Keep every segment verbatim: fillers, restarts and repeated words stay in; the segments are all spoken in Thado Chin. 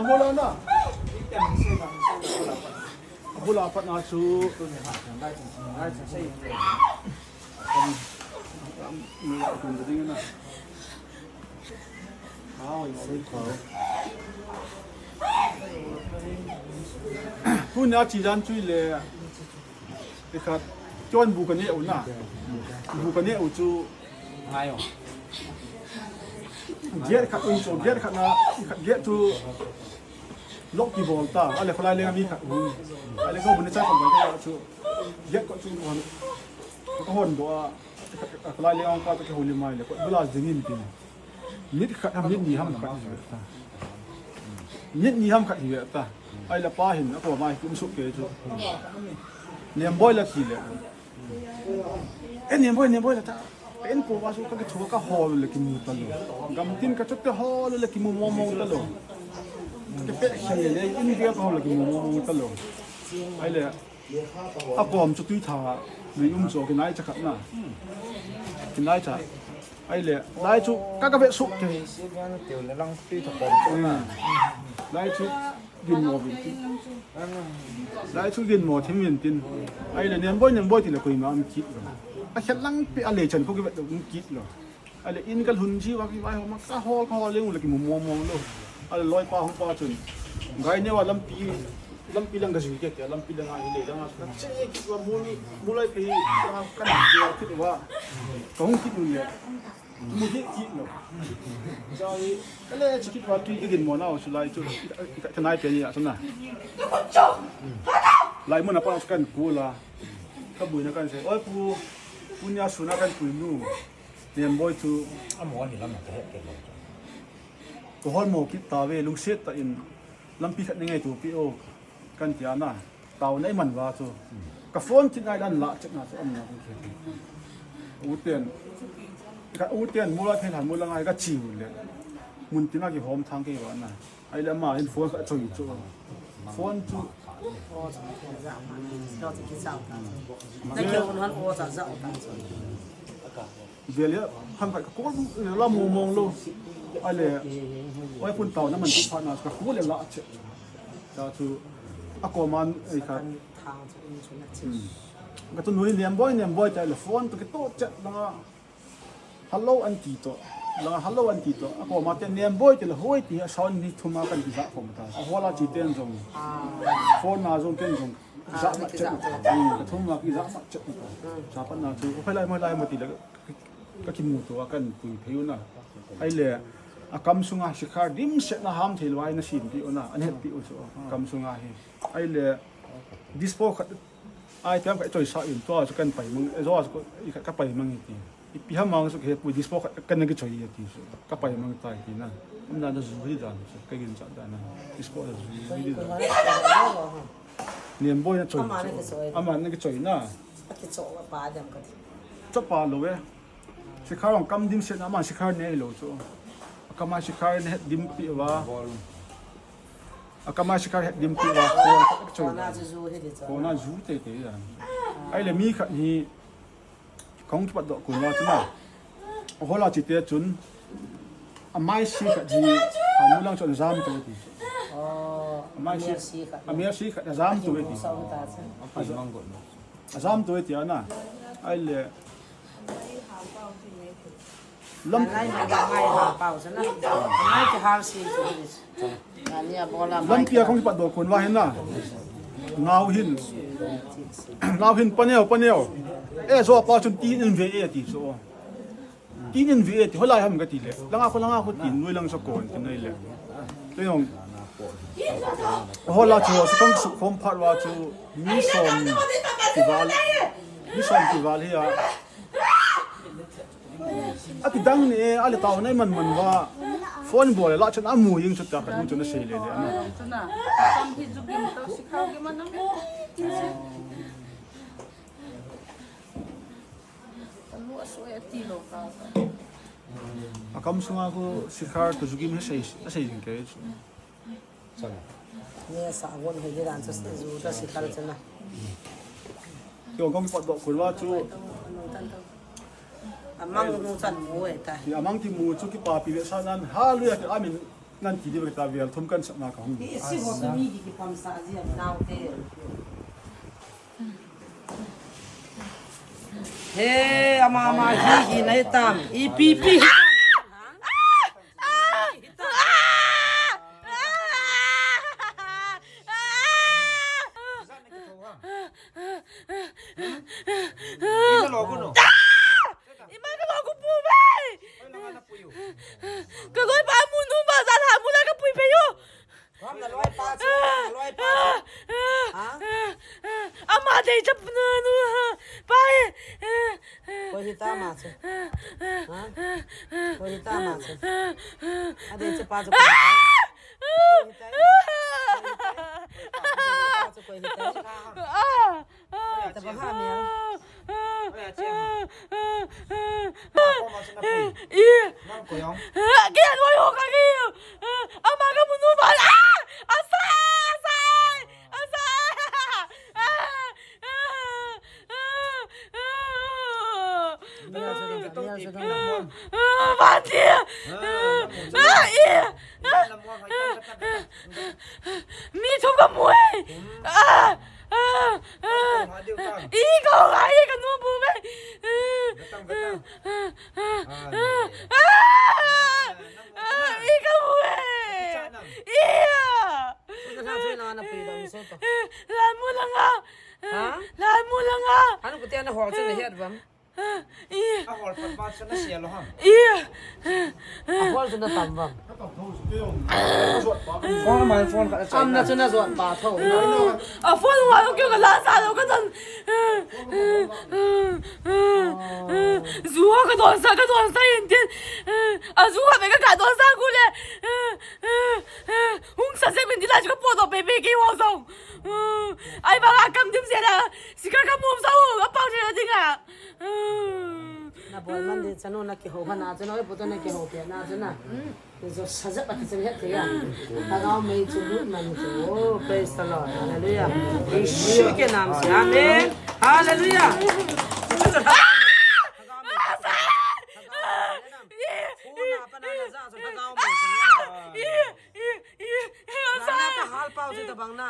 Bola na. Bola pat na chu. Tunia chi jan chu ile. Ikhat, chon bu ka neh u na. Bu ka neh u chu. Ngai o. Gate khat um chu, gate khat na, ikhat gate chu lock kibol ta. Ale kholai lenga mi khat hung. Ale ko bu ne cha kon bai ka chu. Gate ko chu hon. Ka hon doh a. Kholai lenga ka ka houlim a ile ko. Bula ding in tin. Minute khat ham, minute ni ham khat hi ve ta. Minute ni ham khat hi ve ta. Ahile pa hin, akoma hi kum suk kei chu. Nemboi la ti le. Eh, Nemboi, Nemboi la ta. Pen ko va su ka ke chu ka hol le kimu ta lo. Gam tin ka chot te hol le kimu mo mo ta lo. Ke pe khel le in dia ka hol le kimu mo mo ta lo. Ahile, akom chu tui tha, lui um chu kinai cha khat na. Kinai cha. Ahile, lai chu ka ka ve suk ke. Lai chu gin mo vin tin. Lai chu gin mo thim vin tin. Ahile, Nemboi, Nemboi ti le koima um kit lo. A khet lang pe a le chan ko ki ve um kit lo. Ale in ka lhun ji va ki vai ho ma ka hol, ka hol leng u le kimu mo mo lo. Ale loi pa hung pa chun. Gai ne wa lampi, lampi lang ka jui ke ke, lampi lang a hi le lang a ka che ki wa mu ni, mu lai pe ka ka ni ke ki wa. Ka hung ki nu le. Mu hi ki no. Jai, ka le chi ki wa tu ki gin mo na o su lai chu. Ka nai pe ni a chu na. Lai mo na pa kan ku la. Ka bui na kan se. Oi pu, pu nia su na kan pu nu. Nemboi chu. Amo ni lam ka he ke lo. Ko hol mo kit ta ve, lungset ta in lampi khat ni ngai tu pi o. Kan tia na. Tao nei man va chu. Ka phone kit ngai dan la chet na chu am na. U ten. Ka u ten mu la thei han mu la ngai ka chi u le. Mun tina ki hom thang ke va na. Ahile ama hin phone ka choi chu. Phone chu. Vele ham ka ko la mo mong lo. Ahile. Oi pun tao na man tu pha na ka ko le la che. Ta chu. Akoman ei ka. Ka tu nui Nemboi, Nemboi ta le phone tu ki to chet na. Hello aunty to. Langa hello aunty to. Akoma te Nemboi te le hoi ti a sound ni thum a kan kija kom ta. Ahola chi ten jong. Phone na jong ken jong. Kija ma chet. Ka thum a kija ma chet. Sa pan na chu. Phai lai mo lai mo ti le. Ka kimu to a kan pui phei u na. Ahile. Akam sunga sikhar dimset na ham thei loi na sin pi u na. An het pi u chu. Akam sunga hi. Ahile. Dispo khat. Ai, piam ka choi sa in tua chu kan pai mang, e, zo chu ko, i ka, ka pai mang ti. Ipi ham mang chu he pu dispo ka, kan na ki choi ti chu. Ka pai mang tai ti na. Am na na zu hi dan chu, ka gin cha dan na. Dispo da zu hi dan. Nemboi na choi. Ama na ki choi. Ama na ki choi na. Aki cho pa dam ka ti. Cho pa lo e. Sikhar ong kam dimset na ama sikhar ne lo chu. Kama sikhar ne dim pi wa. Akama sikhar het dim pi wa ko choi. Kona chu zu hi di chu. Kona zu te te ya. Ahile mi khat hi kong kipat doh kun wa chu na. Hola chi te chun. Amai si khat hi. Amu lang chun jam to ti. Oh, amai si. Amai si khat. Amai si khat jam to ti. Sa ta chu. Apa mang got no. Ajam to tia na. Ahile. Lam. Ngai ha pau sana. Ngai ki har si. Lampi a kong kipat doh kun wa hin na. Ngau hin. Ngau hin paneo, paneo. E zo pa chun ti in ve e ti so. Tin in ve ti, hola ham ka ti le. Langa ko, langa ko tin, nui lang sa kon, tin nai le. Te yong. Hola chu, sa kong su khom phat wa chu, mi som kival. Mi som kival hi a. A ki dang ni, a le tao nai man man wa. Phone bol le la chun a mu ying chu ta ka nu chu na sei le le. Chuna, kam hi ju gim to, si khao gim na. Alu a soi a ti lo ka. Akam sunga ko sikhar to ju gim he sei, a sei jing ke. Sana. Ni sa gon he dan sa ju ta sikhar sana. Ti ong kong kipat doh kun wa chu. Amang nu san mu e ta. Ti amang ti mu chu kipapi ve sa nan hallelujah ti amen. Nan ti di ba ta vial thum kan sap na ka hung. Isi ho tu mi ki ki pam sa ji am nau te. He, ama, ama, hi, hi, nai tam. Ipi, pi, hi tam. Ima ka lo ku pu ve. Ka loi pa mu nu ba za la mu la ka pui pe yo. Kam na loi pa chu, na loi pa chu. Ha? Ama dei chap nu nu. Pa e. Koi hita ma chu. Ha? Koi hita ma chu. A dei chap pa chu koi hita. Koi hita. Koi hita. Koi hita. Tabang ha mi a. Oi, a che ma. Ko ma sina pui. I. Nang ko yong. Ke an wai ho ka ke. Ama ka mu nu ba. Ah! Asai, asai. Asai. Ah! Ah! Ah! Ah! Ah! Ah! Ba ti. Ah! I. Mi thum ka mu e. Ah, ah, ah. I ka ho ngai e ka nu bu ve. Ah, ah, ah, ah, i ka mu e. I a. Lan mu langa. Ha? Lan mu langa. Anu kutia na hol chu na het bang. I. A hol pat ma chu na sia lo ham. I. A hol chu na tam bang. Phone mai phone khat a chai. Am na chu na jot pa tho. A phone wa lo kyo ka la sa lo ka tan. Zu ka don sa, ka don sa in tin. A zu ka be ka ka don sa ku le. Hung sa se min ti la chu ka po do pe pe ki wa song. Ai ba ka kam dim se la. Si ka ka mum sa u, a pau se la ding a. Na bol man de chanu na kiho ha na chanu, e puta na kiho pe na chanu. Ni jo saja pa kichang het ya. Lhagao mei chu lut man chu. Oh, praise the Lord. Hallelujah. Yeshu ke naam se. Amen. Hallelujah. Lhagao mei. Lhagao mei. Phone a pat na na ja chu lhagao mei chu. Lana ka hal pau chu tabang na.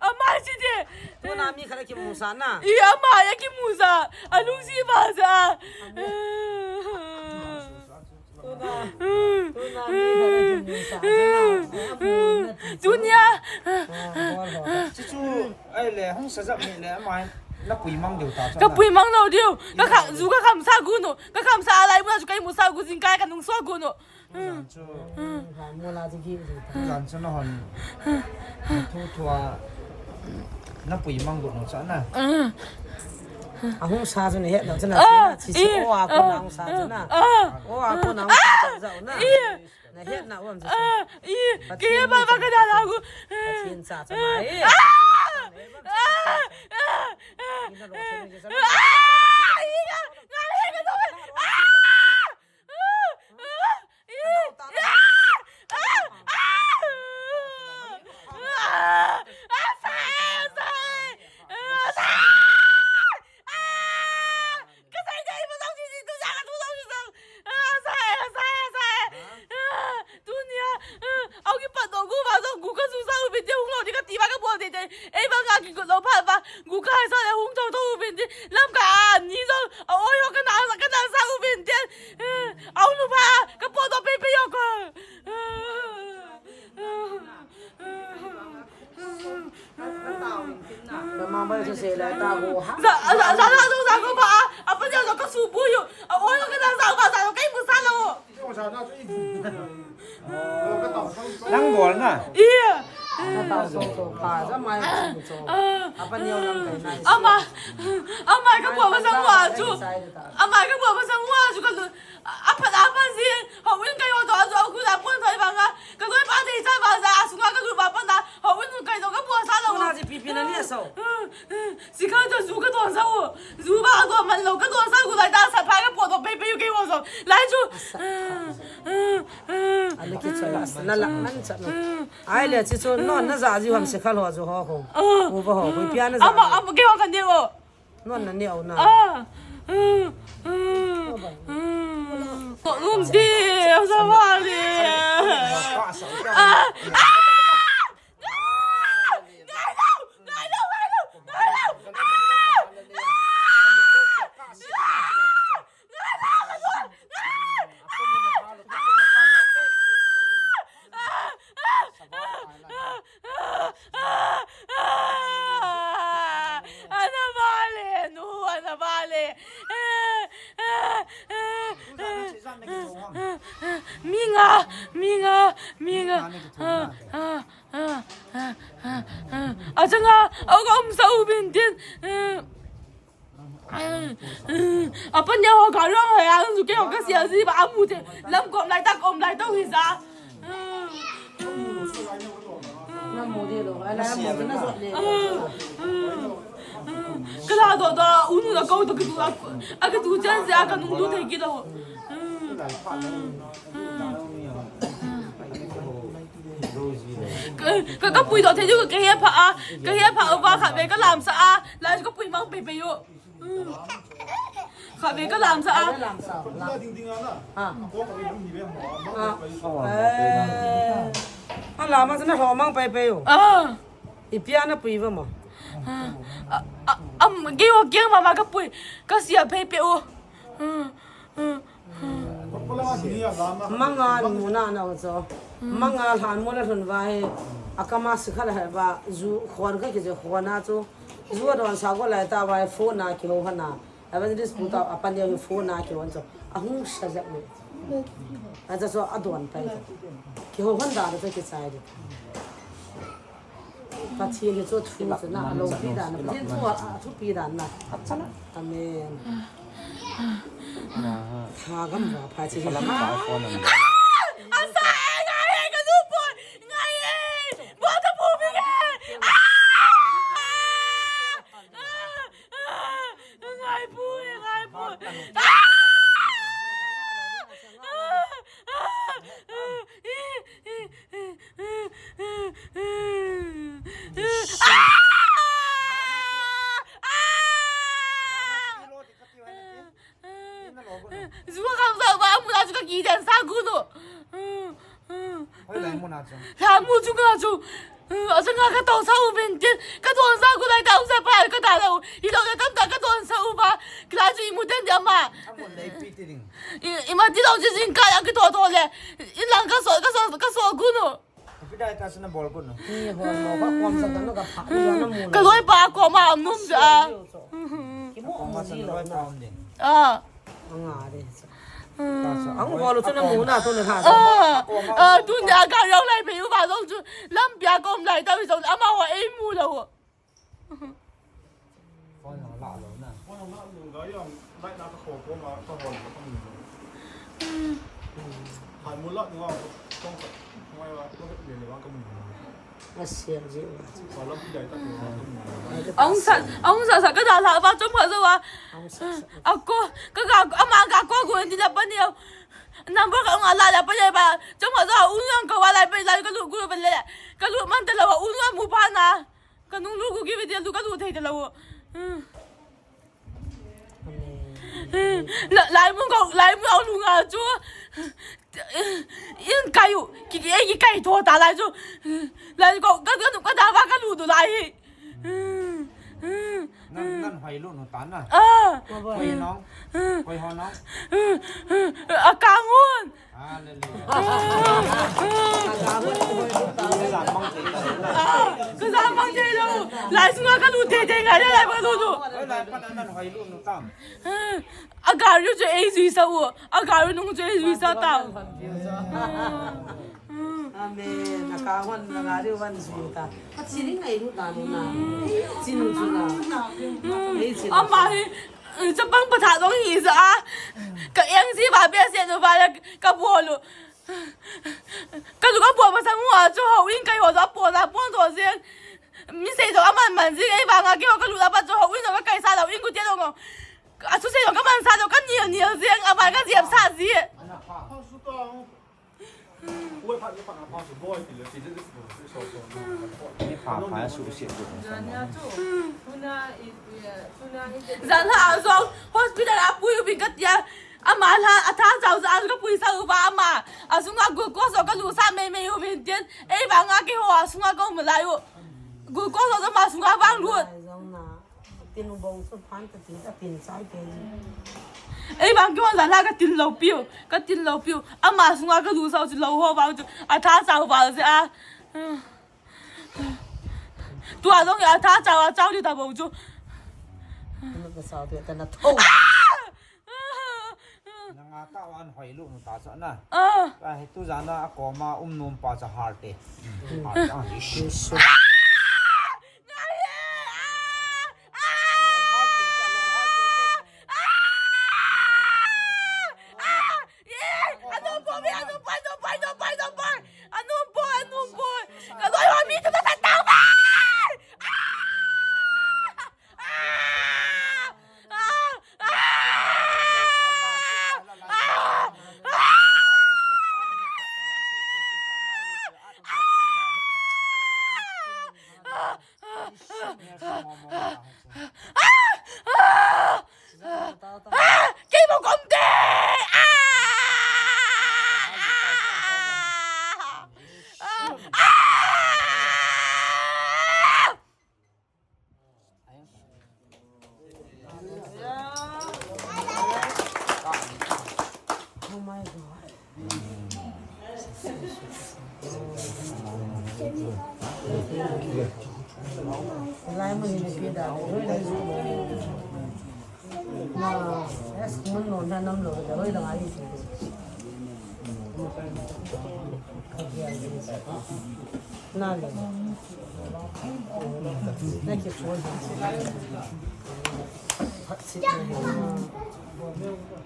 Ama chi de. Tuna mi khat a kimu sa na. I ama ya kimu sa. Alung si ba sa. Tuna, tuna mi khat a kimu sa. Tunia. Chuchu, ai le, hung sa jap ni le, ama na pui mang deu ta. Ka pui mang lo deu. Ka kha, zu ka kham sa gu no. Ka kham sa lai mu na chu ka imu sa gu jing kai ka nung so gu no. Jan chu. Jan chu na hon. Thu thu a. Na pui mang gu no cha na. A hung sa chu na het lo cha na. Chi chi o a ko na hung sa cha na. O a ko na hung sa cha na. Na het na um cha. Ke ba ba ka da la gu. Chin cha cha mai. Tunia, au kipat doh gu ba jong gu ka su sa u pin te hung lo di ka ti ba ka bol te te. Ei ba nga kigot lo phat ba. Gu ka sa le hung thou thou u pin te. Lam ka ni jong. A oi ho ka na sa ka na sa u pin te. Au nu ba ka po doh pe pe yo ko. Mama ba se se la ta go ha. Za za za za za go ba. A pa ja ka su bu yo. A oi ka na sa ba sa ka i bu sa lo. Nang bol na. Iya. Ama, ama ka bol masang wa chu. Ama ka bol masang wa chu ka lu. Apa apa si. Ho win ka yo to azu ku la pon thoi banga. Ka doi pa dei sa ba sa asunga ka lu ba pa na. Ho win ka yo ka bol sa lo. Na ji pi pi na ni so. Sikha to zu ka don sa u. Zu ba don man lo ka don sa u lai ta sa pha ka po to pe pe u ke wo so. Lai chu. Ala ki cha la sa la la man cha no. Ai le chi chu non na za ji ham sikha lo zu ho ho. U ba ho ko pia na za. Ama ama ke wa kan de o. Non na ne o na. Ah. Ko um ti sa ba le. Ah! Ah! Ngai lou! Ngai lou! Ngai lou! Ngai lou! Ah! Ana vale, nu, ana vale. Mi nga, mi nga, mi nga. Achanga, aga um sa u bin tin. Apan ya ho ka rong ho ya, zu ke ho ka sia zi ba amu te. Lam kom lai ta kom lai to hi sa. Kala do do, unu da ko to kitu a, a kitu jan se a ka nung tu te ki do. Ka, ka, ka pui do te ju ka he pha a, ka he pha a ba kha be ka lam sa a, la ka pui mang pe pe yo. Kha ve ka lam sa a. Ka lam sa, lam. Ha. Ha. Eh. A lam a sa na ho mang pai pai u. Ah. Ipi a na pui va mo. Ah. A, a, am, ge o ge ma ma ka pui. Ka sia pai pai u. Hmm. Hmm. Manga muna na o cho. Manga lhan muna lhun vai. Akama sikha la va zu khon ka ki je khona chu. Zu don sa ko lai ta vai phone na ki ho hana. Evangelist pu ta apan dia phone na ki hon cho. Ahung sa jak ni. Acha cho adon pai ta. Ki ho hon da ta ki chai di. Pathen hi chu thu chu na lo pi dan na. Pathen chu a thu pi dan na. Amen. Tha gam va pha chi. Asa e ngai e ka nu poi. Ngai e. Bo ta pu mi e. Ah! Ah! Ah! Ngai pui, ngai pui. Ah! Ah! Ah! Zuwa kam sa ba mu na zuwa ki dan sa guno. Hoi lai mu na chu. La mu chu ka chu. Acha nga ka to sa u ben tin. Ka to sa ku lai ta u sa pa ka ta la u. I lo ka tam ta ka to sa u ba. Kla chu i mu den dia ma. Amun lai pi ti ding. I, i ma ti lo ji jing ka ya ki to to le. I lang ka so, ka so, ka so guno. Pi dai ta sna bol guno. Ni ho lo ba kom sa ta no ka pha. Ni na mu. Ka loi pa ko ma num ja. Ki mu mu ji lo na. Ah. Anga de. Ang holo chu na mu na tu na ha. Ah, ah, tu na ka yau lai pe u ba zong chu. Lam pia kom lai ta zong ama ho ei mu lo. Phone la lo na. Phone la lo ga yong lai na ka kho ko ma ka hon ko mu. Hai mu la ngo ko tong ko. Ngai wa ko le le wa ko mu. Asia ji wa. Aung sa, aung sa sa ka da la ba chom ka zo wa. Aung sa sa. Ako, ka ga, ama ga ko go ni la pa ni. Number ka nga la la pa ni ba. Chom ka zo u yang ka wa la pa la ka lu gu pa le. Ka lu man ta la wa u nga mu pa na. Ka nung lu gu ki video lu ka lu thei ta la wo. Lai, lai mun ko, lai mun au lu nga chu. In kai u, ki, ki, ki kai tho ta lai chu. Lai ko, ka, ka, ka da ba ka lu du lai. Nan, nan hoi lu nu ta na. Ah. Hoi nong. Hoi ho nong. A ka ngun. Ka za mang thei lo. Lai sunga ka lut thei thei ngai le lai ba lut lut. A gari chu ei jui sa u. A gari nung chu ei jui sa ta. Amen. A ka hon na gari van jui ta. A chi ring ai lut ta nu na. Chi nu chu na. Ei chi. Ama hi Chapang patha dong hi sa a. Ka eng si ba be se no ba la ka bol u. Ka lu ka bol ba sang u a chu ho in kai ho da po da po do se. Mi se do aman man si ei ba nga ke ho ka lu da ba chu ho in ka kai sa lo in ku te lo ngo. A chu se lo ka man sa lo ka nial nial se a ba ka jiap sa si. Ni pha pha su se du. Zan ha zong hospital a pui u bin ka tia. Ama la, atha chau cha, ka puisa uva ama. Asunga glucose ka lusa mei mei uvin tin. Ei vanga keiho asunga ka um lai u. Glucose ama sunga vang lut. Zong na, tin u bong su phan ta tin, ta tin sai ke. Ei vang keiho la la ka tin lou piu, ka tin lou piu. Ama sunga ka lusa u chu lou ho vang chu. Atha chau va se a. Tua dong ya tha chau a chau di ta bou chu. Ka sao tu ta na tho. Nanga ta wan hoi lu nu ta sa na. Ah. Ka he tu jana a koma um nom pa cha har te. Har ta ni. Yesu.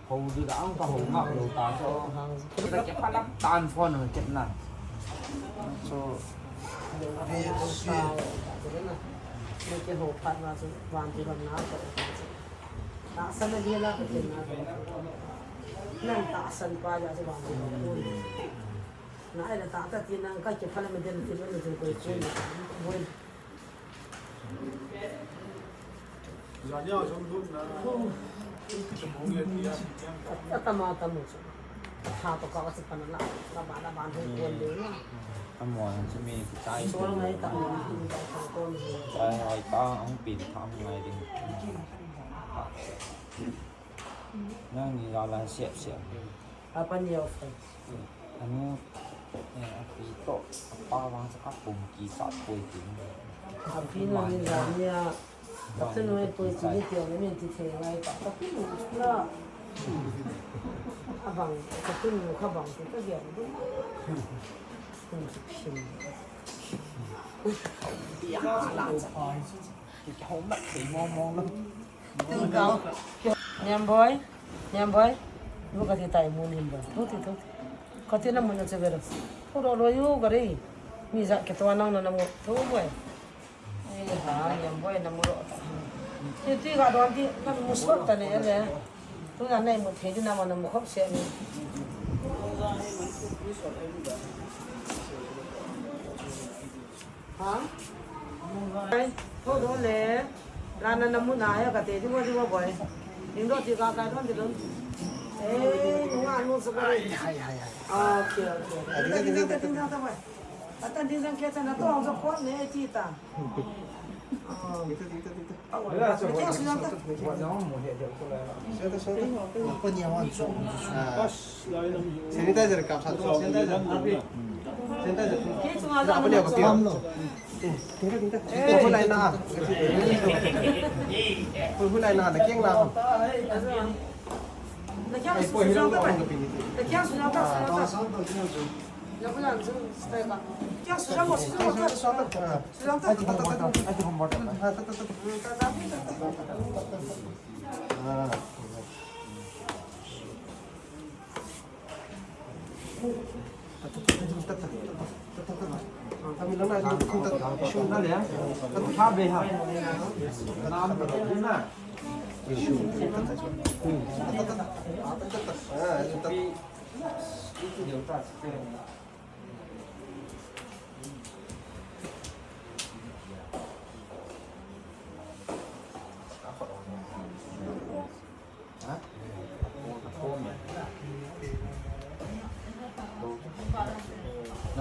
Hou di ka ang ka hou ngak lou ta chu. Ka ke pha lam tan phone ho chet na. Chu. Tahsan a dia la ka tin na. Nang tahsan pa ya chu vang chu. Na ai la ta ta ti nang ka ke pha lam den ti lo chu koi koi. Boi. Atama tamu chu. Tha to ka chu pana la. Ka ba da ban hung kon de na. Amo chu mi chai. So ngai ta. Chai ai ta ang pin tham ngai ding. Nang ni la la siap siap. Apa ni offer? Anu, eh, api to, apa vang sa kapum ki sa poi ti. Api no ni la ni a, katu no e poi ti ni ti o ni ti thei ngai ta, tapi no na. Abang, katu no kha bang ti ka dia ni. Kun ki phin. Ya, la sa. Ki hau mat thei mo mo lo. Niam boy, niam boy. Nu kati tai mun him boy. Tu ti tu. Kati na mun na che bero. Tu ro ro yu gari. Mi ja ke to nang na na mo. Tu boy. Ei ha, niam boy na mo ro. Ti ti ga don ti na mo so ta ne le. Tu na nei mo the di na mo na mo khop se ni. Ha? Ai, tho do le. La na na mu na ya ka te di mo di mo boy. Ding do ti ka ka don di don. Eh, nu a nu sa ka. Hai, hai, hai. Okay, okay. Ding ding ding ding ding boy. Ata ding ding ke ta na to ang so ko ne ti ta. Oh. Ding ding ding ding. Sanitizer kap sa tu, sanitizer. Sanitizer. Apa dia kau tiam? Tinggal, tinggal. Kau pun lain nak. Kau pun lain nak, nak kiang nak. Ai, kau hilang kau orang keping itu.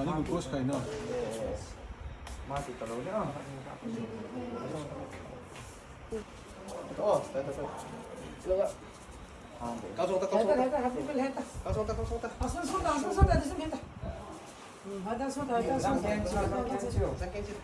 Glucose kaina. Mati talou le, ah. Oh, ta, ta, ta. Sila. Ka song ta, ka song ta. Ka song ta, ka song ta. Asun song ta, asun song ta, asun song ta. Hmm, hada song ta, hada song ta. Sang ken chi, sang ken chi.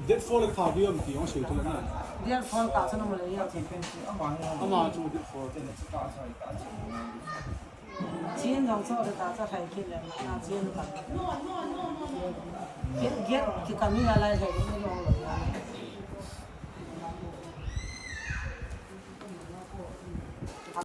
Date four le kha ding ham ti hung sei tu na. Date four ta chu na mo le ya. Ama chu date four. Chin jong chu ta cha thai ki le na chin ta. Get, get ki kam ni la lai thai ni jong lo.